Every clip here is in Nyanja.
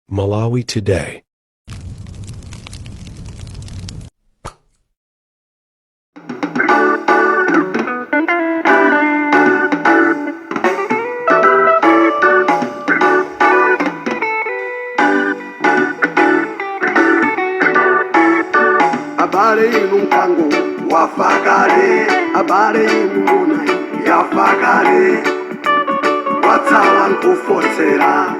Malawi Today. Abale inu, mkango wafakale. Abale inu, ng'ona yafakale, watsala nkufotsera.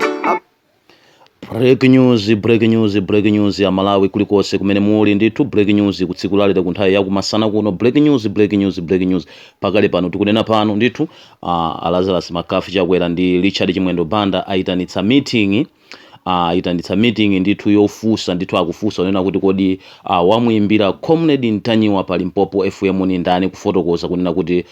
Break news, break news, break news! Amalawi kulikonse kumene muli ndithu, break news kutsiku lalero ku nthawi yakumasana kuno. Break news, break news, break news! Pakale pano, tikunena pano ndithu, Lazarus McCarthy Chakwera ndi Richard Chimwendo Banda ayitanitsa meeting, ayitanitsa meeting ndithu yofunsa ndithu. Akufunsa kunena kuti kodi wamuimbira Comrade Ntanyiwa pa Limpopo FM ni ndani, kufotokoza kunena kuti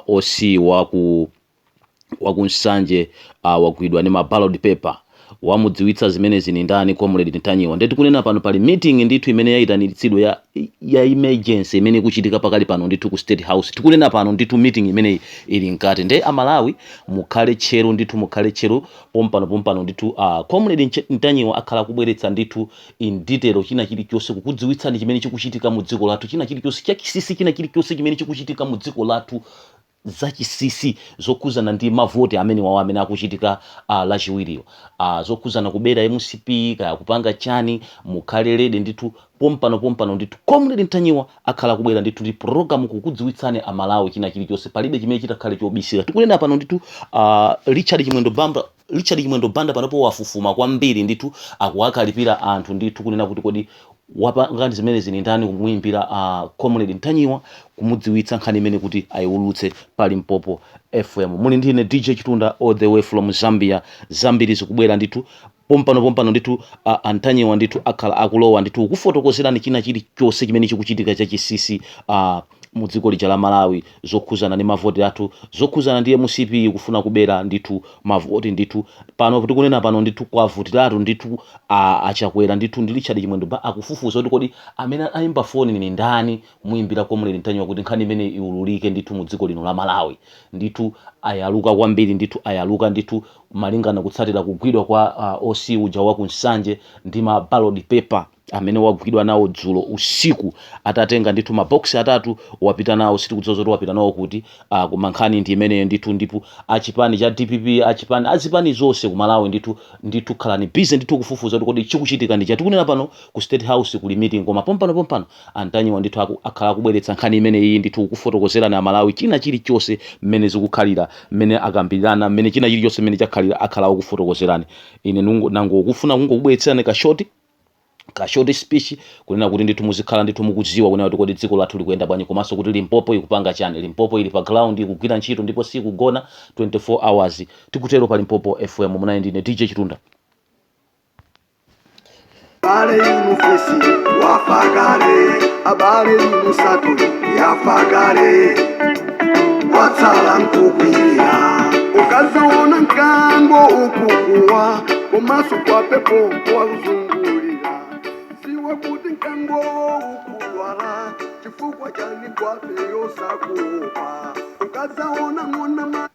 OC waku Nsanje wagwidwa ndi ma ballot paper, wamudziwitsa zimenezi ni ndani Comrade Ntanyiwa? Ndeti kunena pano pali meeting ndithu imene yayitanitsidwa ya emergency imene ikuchitika pakali pano ndithu ku State House. Tikunena pano ndithu meeting imene ili mkati. Nde Amalawi mukhale tcheru ndithu, mukhale tcheru. Pompano pompano ndithu Comrade Ntanyiwa akhala kubweretsa ndithu in detail china chilichonse, kukudziwitsani chimene chikuchitika mu dziko lathu, china chilichonse chachinsinsi, china chilichonse chimene chikuchitika mu dziko lathu, zachinsinsi zokhuzana ndi mavoti amene wawo amene akuchitika Lachiwiriwo, zokhuzana kubera MCP kaya kupanga chani. Mukhale ready ndithu. Pompano pompano ndithu Comrade Ntanyiwa akhala kubwera ndithu ndi program kukudziwitsani Amalawi china chilichonse. Palibe chimene chitakhale chobisika. Tikunena pano ndithu Richard Chimwendo Banda, Richard Chimwendo Banda panopo wafufuma kwambiri ndithu, akuwakalipira anthu ndithu kunena kuti kodi wapanga zimenezi ni ndani, kumuimbira Comrade Ntanyiwa, kumudziwitsa nkhani imene kuti ayiulutse pa Limpopo FM. Muli ndine DJ Chitunda, all the way from Zambia. Zambiri zikubwera ndithu pompano pompano ndithu. Antanyiwa ndithu akhala akulowa ndithu kufotokozerani china chilichonse chimene chikuchitika chachinsinsi mu dziko lija la Malawi, zokhuzana ndi mavoti athu, zokhuzana ndi MCP kufuna kubera ndithu mavoti ndithu. Pano tikunena pano ndithu kwavutiratu ndithu Achakwera ndithu ndi Richard Chimwendo akufufuza kuti kodi amene ayimba foni ni ndani muyimbira Comrade Ntanyiwa kuti nkhani imene iwululike ndithu mu dziko lino la Malawi. Ndithu ayaluka kwambiri ndithu, ayaluka ndithu malingana kutsatira kugwidwa kwa OC uja wa kuNsanje ndi ma ballot paper amene wagwidwa nawo dzulo usiku, atatenga ndithu maboksi atatu wapita nawo. Sitikudziwa zoti wapita nawo kuti, koma nkhani ndi imeneyo ndithu. Ndipo achipani cha DPP, achipani azipani zonse ku Malawi ndithu, ndithu khalani busy ndithu kufufuza kuti kodi chikuchitika ndi chati. Tikunena pano ku State House kuli meeting, koma pompano pompano Antanyiwa ndithu akhala akubweretsa nkhani imene iyi ndithu kufotokozerani Amalawi china chilichonse, mmene zikukhalira, mmene akambirana, mmene china chilichonse mmene chakhalira, akhala akufotokozerani. Ine nangokufuna kungokubweretserani ka short speech kunena kuti ndithu muzikhala ndithu mukudziwa kunena kuti kodi dziko lathu likuyenda bwanji, komanso kuti Limpopo ikupanga chani. Limpopo ili pa ground, ikugwira ntchito ndipo sikugona 24 hours. Tikutero pa Limpopo FM. Munayi ndine DJ Chitunda. Abale inu, fisi wafakale. Abale inu, sato yafakale, watsala nkukwirira. Ukazaona mkango ukukuwa komaso kwa pepo wakuzungulira, siwa kuti mkango ukudwala. Chifukwa chani kwape yosakuopa? Ukazaona ng'ona.